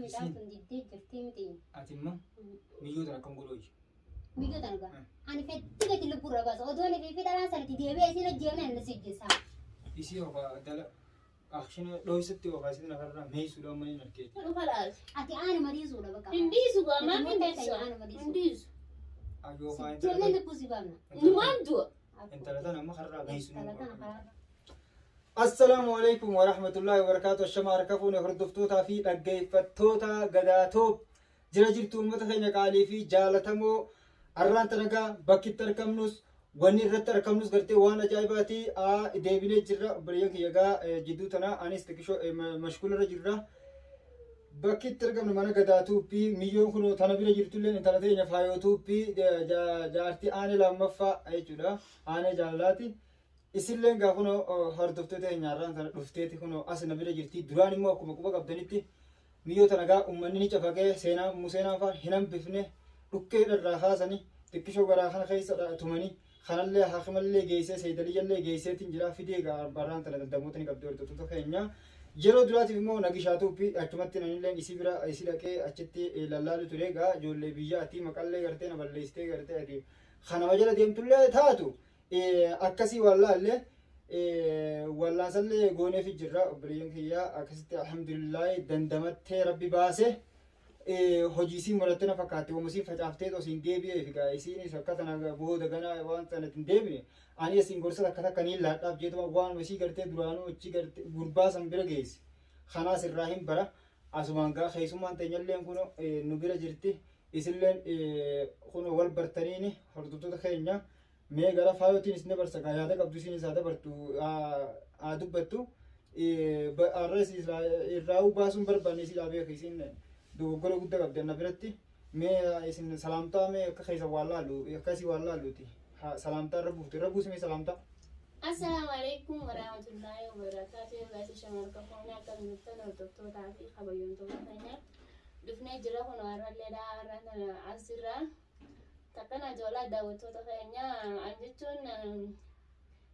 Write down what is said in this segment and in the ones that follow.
Mucaan kun diddee jirtii miti. Ati immoo miyyoo tana akkam godhu hojii? Miyyoo tana gaa. Ani fedhi gadi lubbuu irra baasa. Odoo ni fi dhalaan sanatti deebi'ee isiin ajjeefne ani si ajjeessa. Isii yookaan dala akshina dhoysatti yookaan isin lafarraa meessuudhaan mana hin argeeti. Kan kalaas. Ati aanuma dhiisuudha bakka. Hin dhiisu gaa maaf hin Ati dhiisu? aanuma dhiisu. Hin dhiisu. Yookaan Jennee lubbuu si baafna. Numaan du'a. Intala tana amma karraa meessu. Intala tana karaa. Assalaamu alaikum wa rahmatullahi wa barakaatu. Ashama harka fuune hordoftootaa fi dhaggeeffattoota gadaatoo jira jirtu uummata keenya qaalii fi jaalatamoo arraan tanagaa bakki itti argamnus wanni irratti argamnus gartee waan ajaa'ibaati. Deebinee jirra obboleeyyan kiyya gaa jidduu tana anis xiqqishoo mashkuularra jirra. Bakki itti argamnu mana gadaa tuuppii miyyoon kun tana bira jirtullee intala teenya faayoo tuuppii jaartii aanee lammaffaa jechuudha. Aanee jaalalaati. Isilleen gaa kunoo hordoftoota keenya har'aan tana dhufteeti kunoo as na bira jirti. Duraan immoo akkuma quba qabdanitti miyyoo tana gaa uummanni ni cafaqee seenaa museenaan fa'aa hin hambifne dhukkee irraa kaasanii xiqqishoo garaa kana keessa tumanii kanallee haakimallee geessee seedaliyyallee geesseetiin jira fidee gaa har'aan tana dandamoota ni qabdi hordoftoota keenya. Yeroo duraatiif immoo nagishaa tuuppi achumatti nanilleen isii bira isii dhaqee achitti lallaalu ture gaa ijoollee biyyaati maqallee gartee na balleessitee gartee ati kanama jala deemtullee taatu akkasii wallaalle wallaansallee gooneefi jirra obboleeyyan kiyya akkasitti alhamdulillaahi dandamattee rabbi baase hojii isii muratte na fakkaatti wama isiin facaaftee osoo hin deebi'eef egaa isiinis akka tana booda gana waan sana hin deebine ani isin gorsa takka takka niin laadhaaf jeetuma waanuma isii gartee duraanuu achi gartee gurbaa san bira geesse kanaas irraa hin bara asumaan gaa keessummaan teenyalleen kun nu bira jirti isilleen kun wal bartaniini hordoftoota keenya Mee gara faayootiin isin dabarsa kaa yaada qabdu isin isaa dabartu haa dubbattu. Har'a irraa baasuun barbaanne isin beeku isin dogoggora guddaa qabdi na biratti. Mee isin salaamtaa mee akka keessa waan laalu akkasii waan laaluuti. Salaamtaa irra buuftu irra buusi mee salaamtaa. Assalaamu alaikum warahmatullahi wabarakatuh. Gaasi shamarra foonii akkam jirtan hordoftootaa fi kabajamtoota keenya. Dhufnee jira kun har'alleedha har'a tana asirra. Takkana ijoolaa daawwattoota keenya an jechuun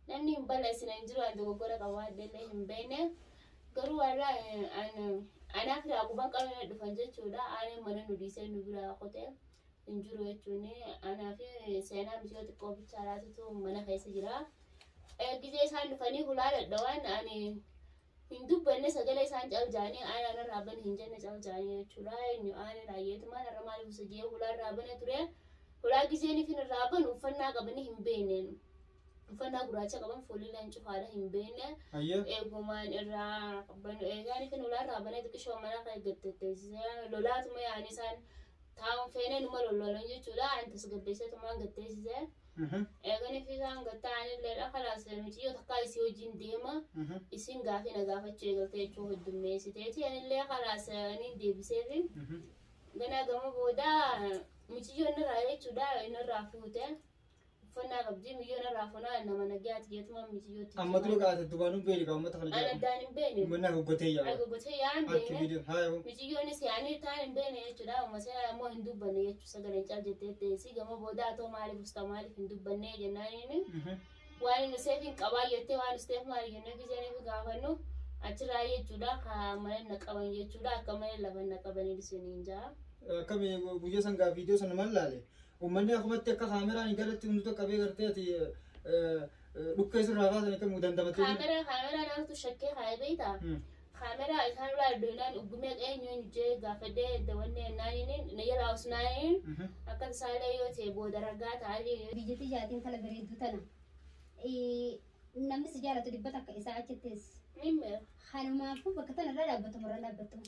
namni hin balleessine hin jiru an dogoggora qabaadhe illee hin beekne garuu warra an anaaf quban qabne dhufan jechuudha ani mana nu dhiisee nu biraa qotee hin jiru jechuun anaaf seenaa miciyoo xiqqoo bichaalaatutu mana keessa jira. Gizee isaan dhufanii hulaa dhadhawaan ani hin dubbanne sagalee isaan cal jaanii aanaan irraa bane hin jenne cal jaanii jechuudha. Eenyu aanee raayyeetumaan irra maaliif usa jee hulaa irraa bane ture. Hulaa gizeen ifin irraa banu uffannaa qabanii hin beekne. Uffannaa gurraacha qaban fuulillee cufaadha hin beekne. Eegumaan irraa banu eegaan ifin hulaa irraa bane xiqqishoo mana kan gattatteessisee lolaatuma yaa'anii isaan taa'uun feenee numa lollolan jechuudha. Ani tasgabbeesseetumaan gatteessisee. Eeganii fi isaan gatta'anilleedha. Kalaas mucayyoo takkaa isii wajjin deema. Isin gaafii na gaafachuu eegalte jechuu heddummeessiteeti. Anillee kalaas ni deebiseefi. Ganaa gama booda mucayyoon irraa jechuudha inni irraa fuute. Uffannaa qabdi miyyoon irraa funaa nama nagayaati jeetuma mucayyootti. Amma dura qaate dubaanuu beeli kaa uummata kana Ana addaan hin beekne. Uummanni haguuggatee yaa. Haguuggatee yaa hin Akki beekne. viidiyoo haa Mucayyoonis yaanii taan hin beekne jechuudha. Uma seenaa immoo hin dubbanne jechuudha. Sagaleen cal jettee teessi. Gama booda atoo maaliif usta maaliif hin dubbanne jennaaniin waan inni seef hin qabaa jettee waan usteef maali jennee giseen fi gaafannu achirraa jechuudha. Ka mana na qaban jechuudha. Akka malee lafa na qabanii isiniin jaa. Akkami guyyaa san gaa viidiyoo sana maal laale? Uummanni akkumatti akka kaameraan galatti hunduu qabee gartee ati dhukkee sirraa kaasan akka dandamattee. Kaameraa naaftu shakkee kaa'ee beektaa? Kaameraa isaan irraa addunaan uggumee eenyuun jee gaafadhee daawwannee naaniin na jalaa usnaaniin akka isaallee yoo ta'e booda ragaa ta'anii. Biyyatti jaatiin tala bareedduu tana. Namni si jaalatu dhibba takka isaa achittis. Mimmeera. Kanumaafuu bakka tana irra dhaabbatu murra dhaabbatu.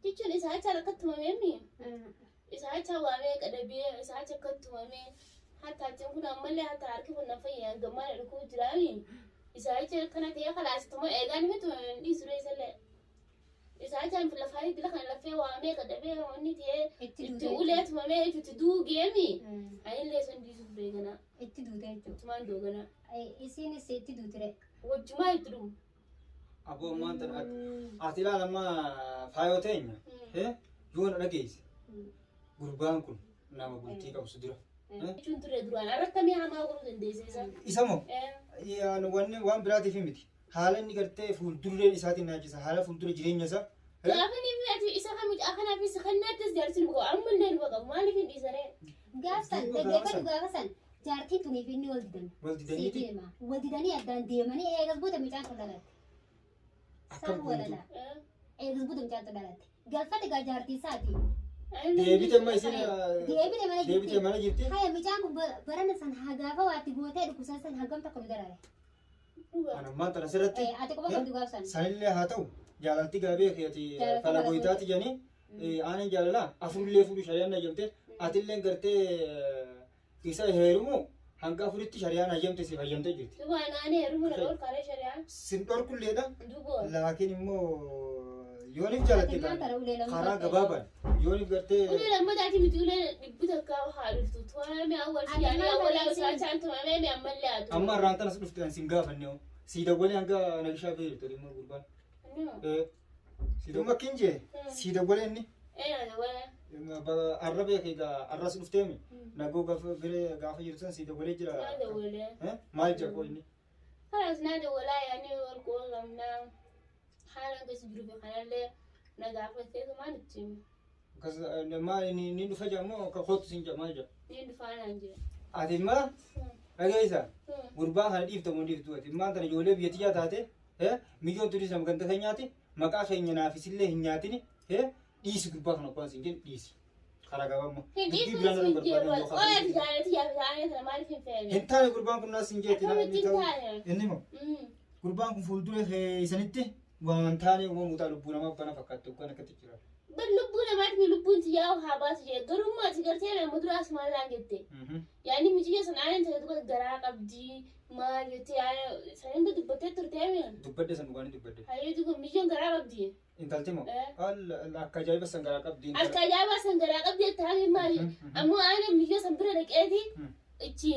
Jechuun isaa acha akka tumamee isaa acha waamee qadabee isaa acha akka tumamee hatta achiin kun ammallee hatta harki kun na fayyaan gammaa na dhukuu jiraani. Isaa acha kana ta'ee kalaas tuma eegaan miti dhiisu isallee. Isaa acha lafaa dila kana lafee waamee qadabee wanni ta'ee Itti itti duute. ulee tumamee itti duugeemi. Anillee sun dhiisuuf beekana. Itti duute jechuudha. Tumaan doogana. Isiinis itti duutire. Wajjumaa itti dhumu. Aboo ammaan tana ati ilaala amma faayoo teenya. Yoo na dhageesse gurbaan kun nama bultii qabsu dura. Jechuun ture duraan arrattamee hamaa godhuu dandeesse isa. Isa moo wanni waan biraatiif miti. Haala inni gartee fuuldureen isaatiin naachisa. Haala fuuldura jireenya isaa. Gaafa inni ati isa kam Mucaa kanaafis kannaattis jaarsi nu qabu ammallee nu qabu maaliif hin dhiisaree? Gaafsan Duuba dhaggeeffadhu gaafa gaafa san jaartiin tuniif inni wal didan. Wal didaniiti? Siif hima. Wal didanii addaan deemanii eegas booda mucaan kun dhalatte. Akkam San goontu? walala. Eegas booda mucaan tun dhalatte. Galfate gaa jaartii isaati. Deebite amma isin Deebite mana deebite jirti. mana jirti. Haya mucaan kun barana san hagaafa waatti gootee dhukkubsan san hagam takka nu darare. Ana ammaan tana asirratti Ati quba qabdu gaafsan. sanillee haa ta'u jaalalti gaabee keeti Jaalalti falagoytaati jedhanii aanan jaalalaa afurillee fuudhu shari'aan hayyamte atillee gartee isa heerumu hanga afuritti shari'aan hayyamte siif hayyamte jirti. Duuba naanii heerumuu na dhorkaaree shari'aan. Sin dhorkulleedha Duuba. laakiin immoo yooniif jaalatte Ati maal tara ulee lama karaa qabde? gabaabaan yooniif gartee Ulee lammataati miti ulee dhibbi takka haa dhuftu. Tuwame awwal Ati yaani maal awwal tara isin? saachaan tumame mi ammallee haa amma irraan tanas dhufte an sin gaafanne hoo sii dawwalee hanga nagishaa beektu dhimma gurbaan. Si dawwa akkin jee sii dawwalee inni. Ee wala. Arra beeke egaa arras dhufteemi nagoo gaafa biree gaafa jirtu san sii dawwalee jira. Naa dawwalee. Maal jira koo inni? Kanas naa dawwalaa yaani wal quunnamnaa haala keessa jiru fi kanallee na gaafatee maal itti himi? Akkas maal inni ni dhufa jira moo akka kootu siin jira maal jira? Ni dhufaanaan jira. Ati immoo dhageessa gurbaa kana dhiifta moo dhiiftu ati immaan tana ijoollee biyya tiyyaa taate miyyoon turis nama ganda keenyaati maqaa keenya naafis illee hin nyaatini dhiisi gurbaa kana kwaan siin jedhu dhiisi. Karaa gabaabaa Hin dubbii dhiisu biraan hin nama jiru. barbaadu Qola ati jaalati yaafitaanii sana maaliif hin feene? Hin taane gurbaan kun naas hin jeetti Akkamitti hin taane? Inni moo gurbaan kun fuuldura keessanitti waan taane uumamuu ta'a lubbuu namaaf kana fakkaatti yookaan akkatti jira. Bal lubbuu namaatti lubbuun tiyyaa haa baasu jee garummaa ati gartee nama duraas maal naan jette. Yaani mucayyo sana aanan ta'e duba garaa qabdi maal jettee yaani sana dubbattee turtee mi? Dubbadde san dhugaanii dubbadde. Hayyuu duba mucayyoon garaa qabdi. Intalti moo akka ajaa'iba san garaa qabdi. Akka ajaa'ibaa san garaa qabdi jettee hafi maali? Ammoo aanan mucayyoo san bira dhaqeeti ichi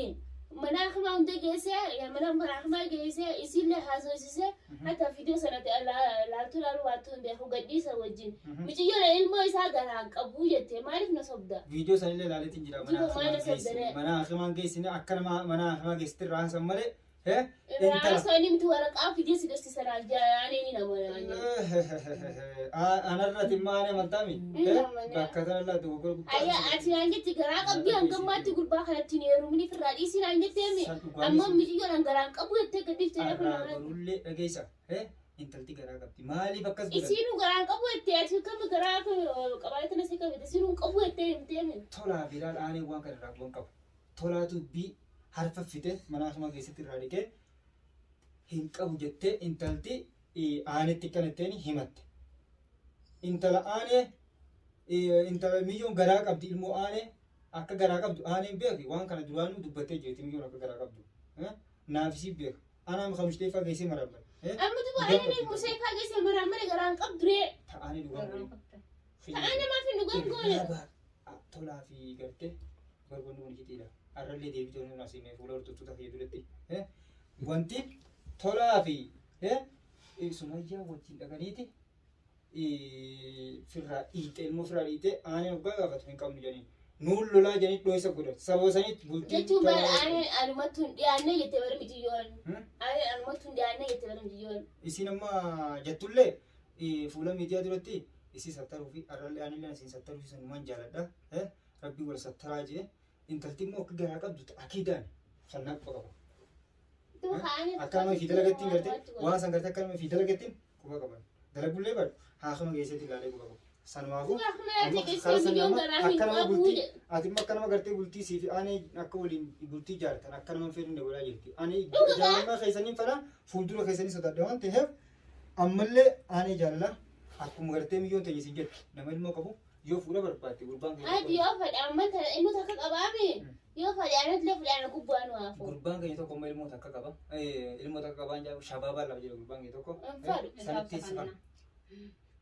mana akimaa hunda geessee mana mana akimaa geessee isiillee haasofsiisee hatta fiidiyoo sana laaltuu laaluu baattuu hin beeku gadhiisa wajjin. Mucayyoon ilmoo isaa garaa qabu jettee maaliif na sobda? Viidiyoo sanillee ilaaleetiin jira mana Duba maal akimaan geessine sobdane? mana akimaan geessine akka nama mana akimaa geessite irraa haasan malee intala. Raasonni miti waraqaa fidee si garsiisan jaalaanii ni nama. Anarratti maal amantaami? Bakka kanarraa dogoggora guddaa. Ayyaa ati naan jetti garaa qabdii hangammaatti gurbaa kanatti hin heerumni firraa dhiisii naan jetteemi. San dhugaa Ammoo mucayyoon garaan qabu jettee gadhiiftee Arraa kun borullee dhageessa. Intalti garaa qabdi. Maaliif akkas godhan? isiinuu garaan qabu jettee ati kami garaa qabaatee na si qabite isiinuu qabu jettee himteemi. Tolaa fi ilaal aanee waan kana irraa bu'an qabu. Tolaatu dubbii harfa fite mana akimaa keessatti irraa dhiqee hin qabu jettee intalti aanetti kan ittiin himatte. Intala aanee intala miyyoon garaa qabdi ilmoo aanee akka garaa qabdu aaneen beeki waan kana duraanuu dubbattee jirti miyyoon akka garaa qabdu. Naafisii beeka. Anaa kamshtee faa geessee maraamare. Amma duba aanee musee faa geesse maraamare garaan qabduree. Ta'anii dhugaan godhe. Ta'anii namaaf hin dhugan goone. Tolaa fi gartee barbaannu kun hitiidha. Arrallee deebitee nuun asiin fuula hordoftoota kiyya duratti. Wanti tolaa fi sumayyaa wajjin dhaqaniiti firraa dhiite ilmoo firraa dhiite aanee hoggaa gaafatu hin qabnu jedhanii. Nuun lolaa jedhanii dhoosa godhan. Sababa sanitti bultii Jechuun bara aanee anumatti hin dhiyaanne jettee bara mucayyoon. Aanee anumatti hin dhiyaanne jettee bara mucayyoon. Isin amma jettullee fuula miidiyaa duratti isii sattaruu fi arrallee aanillee isin sattaruu fi sanumaan jaaladha. Rabbii wal sattaraa jee intalti immoo akka garaa qabdu akiidaan sannaa quba qaba. Akka nama fi dalagattiin gartee waan san gartee akka nama fi dalagattiin quba qaban. Dalagullee badu haakama keessatti ilaalee quba qaba. Sanumaafuu akka nama bultii ati immoo akka nama gartee bultii sii fi aanee akka waliin bultii ijaartan akka nama fedhinne godhaa jirti. Ani jaalalummaa keessaniin fana fuuldura keessanii sodaadha waan ta'eef ammallee aanee jaalala akkuma gartee miyyoon ta'e isin jettu nama ilmoo qabu yoo fuula barbaadde gurbaan keenya Ati yoo fedhe amma inni takka qabaame yoo fedhe anatti fedhe ana gubbaa nu hafu. Gurbaan keenya tokko amma ilmoo takka qaba. Ilmoo takka qabaan jaa shabaabaa lama jira gurbaan keenya tokko. Sanitti si fana.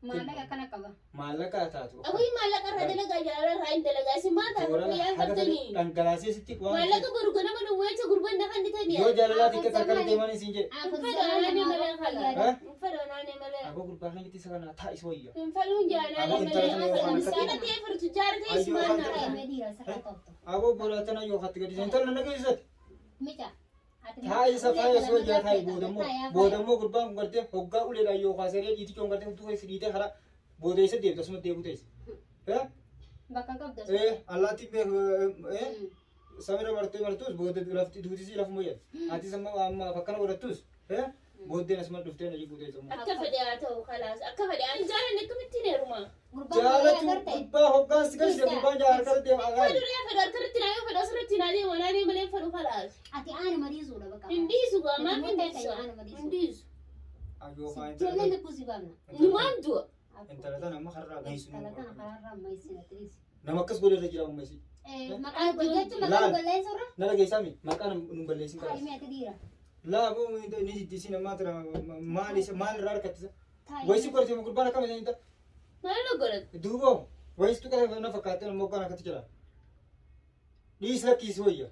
Maallaqa akkana qaba. Maallaqa taatu. Abuyi maallaqa irraa dalagaa jaalala irraa hin dalagaa isin maal taate guyyaan qabdanii. Dhangalaasee sitti waan. Maallaqa boru ganama nu weecha gurbaan na kan bitanii. Yoo jaalalaati akka qarqara deeman isin jedhe. Hin fedhu anaanii malee kala. Hin fedhu anaanii malee. Aboo gurbaa keenyatti isa kana taa'is wayya. Hin fedhu jaalalee malee. Miskiina ta'ee firtu jaara ta'e ismaan na. Aboo boraatana yoo hatti gadi intala na geessate. Mica. Taa'i isa faaya soo jaa taa'i boodammoo boodammoo gurbaan kun gartee hoggaa uleedhaan yoo kaasee dhiitichoon gartee hudduu keessa dhiitee karaa booda isa deebite asuma deebi'u teesse. Bakka qabda. Allaattiin beeku samira martee martus booda lafti duutisii lafuma jedha. Atis amma amma akkana godhattus booddeen asuma dhuftee na jibbuu teessu. Akka fedhe haa ta'u kalaas akka fedhe ani jaalanne akkamittiin heeruma. Gurbaan Jaalachuu agartee. gurbaa hoggaan si galchite gurbaan jaa harka deema Fedhu ree fedhu harkarratti naa yoo fedhu asirratti naa deema naa deema malee fedhu kalaas. Ati aana mariisuudha bakka. Hin dhiisu gaa maaf hin dhiisu? Hin dhiisu. Ayyoo Ijoolleen lubbuu si baafna. Numaan du'a. Intala tana amma karraa geessu. Intala tana karaarraa ammayyisin ati dhiisi. Nama akkas godhe irra jira amma isii. Maqaan jechuun maqaan balleessurra. Na dhageessaami maqaan nu balleessin karaa. Taa'imee ati dhiira. Laa boo ni jiddisiin ammaa tana maal isa maal irraa harkattisa. Wayisi godhate gurbaan akkam isa inta. Maal nu godhate? Duuba wayisitu qara na fakkaatte ammoo kan akkatti jira. Dhiis lakkiisi wayya.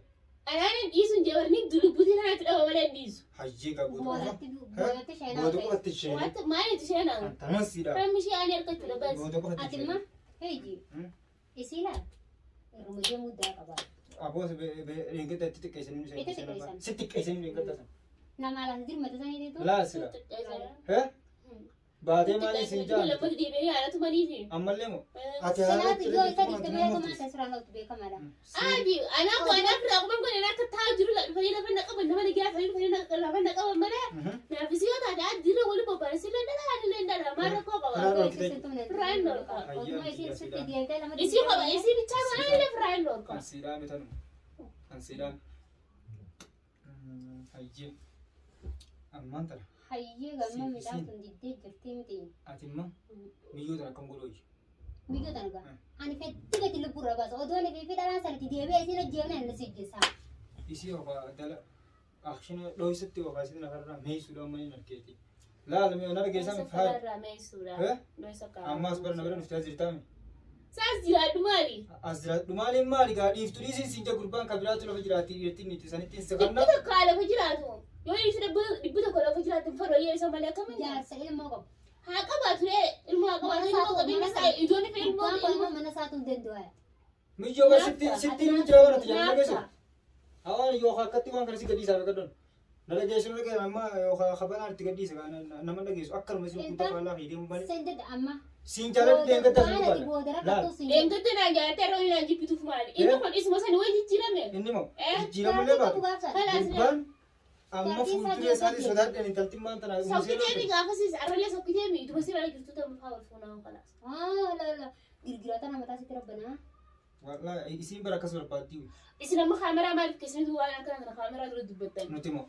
Anaan hin dhiisu hin jee barni lubbuutii kanatti dhaba malee hin dhiisu. Hayyee gaa gootu qofa. Boodatti boodatti sheenaa Gootu ta'e. qofatti isheen. Wanta maal itti sheenaa? Tanan siidha. Rammi ishee ani harkachuudha bas. Gootu qofatti Ati immoo heeji isii laal irruma deemuu daa qabaa. Aboos reengatta itti xiqqeessanii nu Itti xiqqeessan. Si xiqqeessanii reengatta sana. Nama alaas dirmata saniititu. Laa sila. Baatee maaliif siin jaalatu? Lammata deebi'anii haala tumaniifi. Ammallee moo? Ati haala Silaatu yoo isa dhiifte malee tumaa isa siraan galtu beekamaadha. Adi anaa kun anaa firaa quban kun anaa akka taa'u jiru dhufanii lafa na qaban nama nagaa dhufanii dhufanii lafa na qaban malee naafis yoo taate addiirra wali bobba'an sillee dhala adillee dhala maal rakkoo qaba. Firaan dhorka. Otuma isiin sitti deemtee lama Isii qaba isii bichaa mana illee firaan dhorka. Kan siidhaame tanuma. Kan siidhaame. Hayyee. Ammaan tana. Hayyee gamma midhaan kun diddee jirti miti. Ati immoo miyyoo tana akkam godhu hojii. Miyyoo tana gaa. Ani fetti gadi lubbuurra baasa. Odoo ni fi dhalaan sanatti deebi'ee isiin hojjeemne inni si hojjeessa. Isii ofa dala akshina dhoysatti ofa isin nafarraa meeysuudha amma hin argeeti. Laal mee na dhageessaa mi faaya. Irraa meessuudha. Ammaas bara na bira dhuftee as jirtaami. Saas jiraadhu maali? As jiraadhu maaliin maali gaa dhiiftu dhiisiin siin jee gurbaan kan biraatu lafa jiraatti dhiirtiin itti sanittiin si Dhibbi kanna. tokko lafa jiraatu. Yoo ibsi dhibbi tokko lafa jiraatu hin fedhu yoo isa malee akkamiin Jaarsa ilmoo qabu. haa qabaatu ree ilmoo haa qabaatu ilmoo qabeenya isaa ijoollee fi ilmoo Gurbaan kun immoo mana isaatuu danda'u. Miyyoo gaa sitti sitti hin jira waan ati jaalladha geessu. Naafta. Hawaan yoo akkatti waan kana si gadhiisaa beekaddoon. Na dhageessu na dhageessu amma yoo kabanaan itti gadhiisa nama dhageessu akkanuma isin kutaa faallaa fi deemu malee. Sen dada amma. Siin jaalladhu deengatti as Waan ati barbaada. booda Laal. rakkattuu siin jedhu. Eeggatte naan jaallatte yeroo inni naan jibbituuf maali? Inni kun isuma sani wayii jijjiirame. Inni moo Eh? jijjiiramallee baatu. Kalaas Gurbaan amma Jaartiin isaa fuuldura isaatii jeeqaa sodaadhaan intalti maan tana Sokkiteemi gaafasiis arralee sokkiteemi ituma sirraa jirtu ta'u faa wal fuunaa kalaas. Ah la la girgirata nama taasitti rabbanaa. Wallaahi isiin bara akkas barbaaddi Isin amma kaameraa maaliif keessanitu waan akkana kana kaameraa dura dubbattan? nuti moo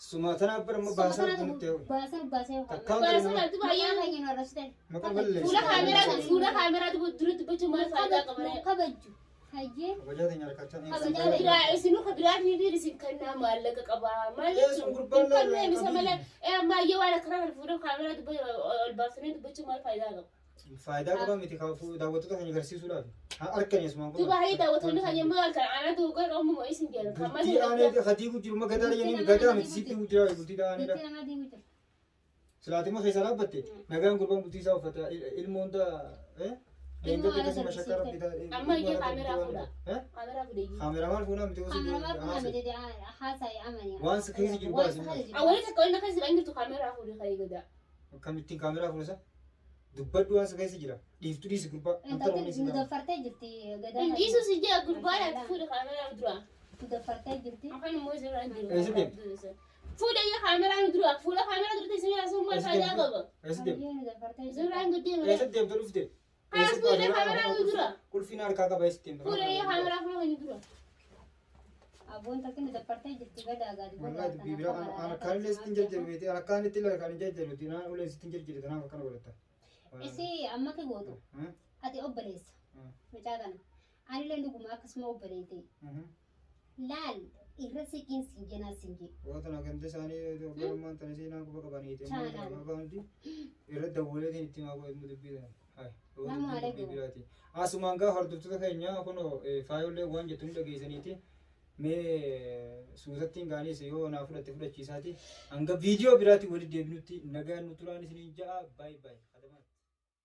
suma tanaaf bara amma baasaa nutti ta'u. Baasan baasee Takkaan Baasan alti baay'ee baay'ee keenya nu arrabsitan. Maqaa balleessu. fuula kaameraa fuula kaameraa dura dubbachuun maal faayidaa qaba Nu ree? kabaju. Hayyee. Kabajaa teenya harkachaa. Kabajaa teenya. Biraa isinuu ka biraatii fi isin kennaa maallaqa qaba. Maal Ee, sun gurbaan hin kanneen isa laala, malee ee amma ayyee waan akkana kana fuula kaameraa dubbachuu ol baasanii dubbachuun maal faayidaa qaba? Faayidaa qaba miti daawwattoota keenya agarsiisuudhaaf. Haa harkani asumaan Duuba hayi daawwattoonni kan yemmuu halkan aanaa dogoggora qabu moo isin jedhan kan maal Bultii aanee hadiigu jiru ma gadaa jedhanii gadaa miti sitti jira bultii aaneedha. Bultii namaa diigu jira. Silaatima keessa dhaabbatte nagaan gurbaan bultii isaa uffata ilmoo hunda Ilmoo deengatti haala akkasuma shakkara salphisiifte. Amma iyyee kaameraa fuudha. Kaameraa fuudhee. Kaameraa maal fuunaa miti osoo Kaameraa maal fuudhaa miti haasa'i amani. Waan si keessa jiru baasi. Awwaala takka wanni keessa jiran jirtu kaameraa fuudhee kan gadaa. Akkamittiin kaameraa fuunasa? Dubbadhu waan si keessa jira. Dhiiftu dhiisi gurbaa. Intalti nu daffartee jirti gadaa. Hin dhiisu si jee gurbaadhaatti fuudhe kaameraa dura. Nu daffartee jirti. Afaan immoo isin irraa hin Eessa deemte? jiru. Fuudhe iyyee kaameraa nu dura. Fuula kaameraa dura isin irraa sun maal faayidaa qaba? Eessa deemte? Hayyee nu daffartee Isin jirti. irraa hin guddee Eessa malee. deemte dhufte? Kaas fuudhee kaameraa nu dura. Qulfiin harkaa qaba eessa deemte? Fuudhe iyyee kaameraa fuula kan dura. Abboon takki nu daffartee jirti gadaa gaadi. Wallahi dubbii biraa an akkaan illee sittin jarjaru beete an akkaan itti illee kan hin jarjaru naan ulee sittin jarjare tanaaf akkana godhatta. Isii amma kee gootu ati obboleessa. Mucaa kana. Anillee dhuguma akkasuma obboleette. Laal irra siqiin siin jenaa siin jee. Waan tana ganda isaanii obbolummaan tana seenaa quba qabaniiti. Irra dawwaleetiin itti maa godhu dubbii tana. Hai. Nama alaikum. Asumaan gaa hordoftoota keenya kunoo faayollee waan jettu ni dhageessaniiti. Mee suusattiin gaanis yoo naa fudhatte fudhachiisaati. Hanga viidiyoo biraatti walitti deebinutti nagaan nu turaan isiniin ja'a. Baay baay.